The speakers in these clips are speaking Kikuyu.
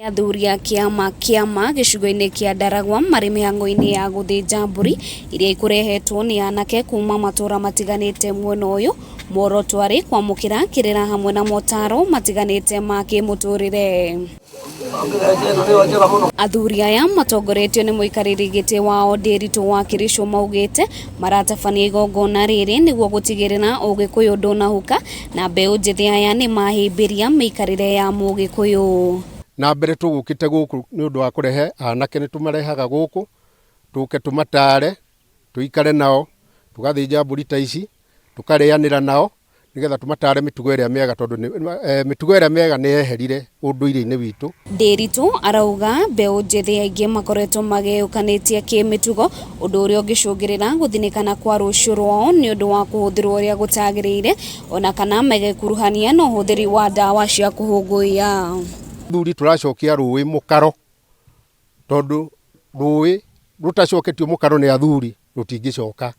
Athuri a kĩama kĩama gĩcigo-inĩ kĩa Ndaragwa marĩ mĩhang'o-inĩ ya gũthĩnja mbũri iria ikũrehetwo nĩ anake kuma matũra matiganĩte mwena ũyũ. Muoroto arĩ kwamũkĩra kĩrĩra hamwe na motaro matiganĩte ma kĩmũtũrĩre. Athuri aya matongoretio nĩ mũikarĩri gĩtĩ wao Ndĩritũ wa Kĩricũ maugĩte maratabania igongona rĩrĩ nĩguo gũtigĩrĩra ũgĩkũyũ ndũnahuka na mbeũ njĩthĩ aya nĩ mahĩmbĩria mĩikarĩre ya mũgĩkũyũ. Na mbere tũgũkĩte gũkũ nĩ ũndũ wa kũrehe anake, nĩ tũmarehaga gũkũ tũke tũmatare, tũikare nao, tũgathĩnja mbũri ta ici, tũkarĩanĩra nao nĩgetha tũmatare mĩtugo ĩrĩa mĩega, tondũ mĩtugo ĩrĩa mĩega nĩ yeherire ũndũire-inĩ witũ. Ndĩritũ arauga mbeũ njĩthĩ aingĩ makoretwo magĩũkanĩtie kĩmĩtugo, ũndũ ũrĩa ũngĩcũngĩrĩra gũthinĩkana kwa rũciũ rwao nĩ ũndũ wa kũhũthĩrwo ũrĩa gũtagĩrĩire, ona kana megekuruhania na ũhũthĩri wa ndawa cia kũhũngũiya. Thuri tũracokia rũĩ mũkaro, tondũ rũĩ rũtacoketio mũkaro nĩ athuri rũtingĩcoka.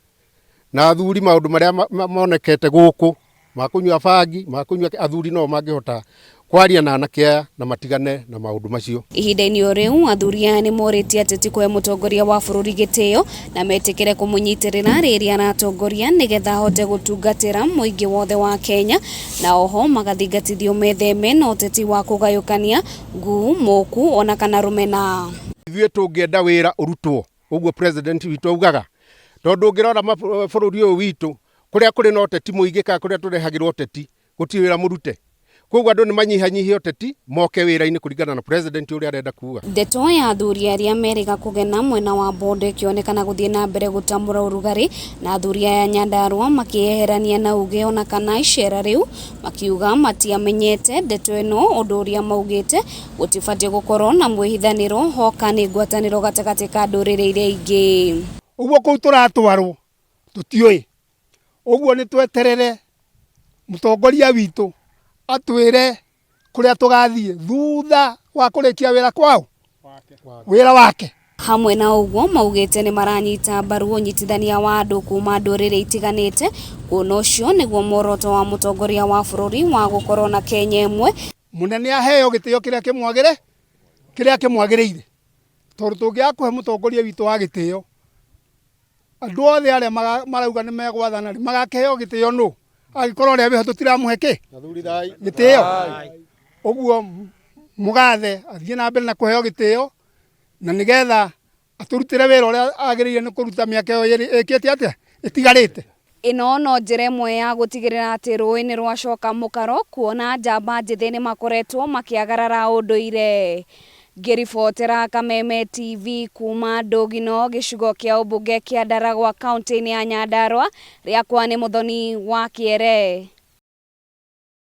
Na athuri maũndũ marĩa monekete gũkũ ma kũnyua bangi, ma kũnyua, athuri no mangĩhota kwaria na anake aya na matigane na maũndũ macio. Ihinda-inĩ o rĩu athuri aya nĩ morĩtie ateti kũhe mũtongoria wa bũrũri gĩtĩo na metĩkĩre kũmũnyitĩrĩra rĩrĩa aratongoria nĩgetha ahote gũtungatĩra mũingĩ wothe wa Kenya, na oho magathingatithio metheme na ũteti wa kũgayũkania nguu, mũku ona kana rũmena. Ithuĩ tũngĩenda wĩra ũrutwo ũguo president witũ augaga, tondũ ũngĩrora bũrũri ũyũ witũ kũrĩa kũrĩ na ũteti mũingĩ kana kũrĩa tũrehagĩrwo ũteti gũtirĩ wĩra mũrute, koguo andũ nĩ manyihanyihie ũteti moke wĩra-inĩ kũringana na president ũrĩa arenda kuga. Ndeto ya athuri arĩa merĩga kũgena mwena wa Bondo ĩkĩonekana gũthiĩ na mbere gũtamũra ũrugarĩ, na athuri aya Nyandarua makĩyeherania na uge ona kana icera rĩu, makiuga matiamenyete ndeto ĩno, ũndũ ũrĩa maugĩte gũtibatiĩ gũkorwo na mwĩhithanĩro hoka nĩ ngwatanĩro gatagatĩ ka ndũrĩrĩ iria ingĩ. Ũguo kũu tũratwarwo tũtiũĩ, ũguo nĩ tweterere mũtongoria witũ atwĩre kũrĩa tũgathiĩ thutha wa kũrĩkia wĩra kwao wĩra wake. Hamwe na ũguo maugĩte nĩ maranyita mbaru ũnyitithania wa andũ kuma ndũrĩrĩ itiganĩte, kuona ũcio nĩguo muoroto wa mũtongoria wa bũrũri wa gũkorwo na Kenya ĩmwe. Mũnene aheo gĩtĩo kĩrĩa kĩmwagĩre kĩrĩa kĩmwagĩrĩire, tondũ tũngĩaga kũhe mũtongoria witũ wa gĩtĩo, andũ othe arĩa marauga nĩ megwathana rĩ, magakĩheo gĩtĩo nũ angĩkorwo ũrĩa wĩho tũtiramũhe kĩ gĩtĩo? Ũguo mũgathe athiĩ na mbere na kũheo gĩtĩo, na nĩgetha atũrutĩre wĩra ũrĩa agĩrĩire nĩ kũruta mĩaka ĩyo ĩkĩte atĩa ĩtigarĩte. Ĩno no njĩra ĩmwe ya gũtigĩrĩra atĩ rũĩ nĩ rwacoka mũkaro, kuona njamba njĩthĩ nĩ makoretwo makĩagarara ũndũire. Ngĩribotera Kameme TV kuma Ndũgino, gĩcigo kĩa ũmbunge kĩa Ndaragwa, kaũntĩ-inĩ ya Nyandarua, rĩakwa nĩ Mũthoni wa Kĩere.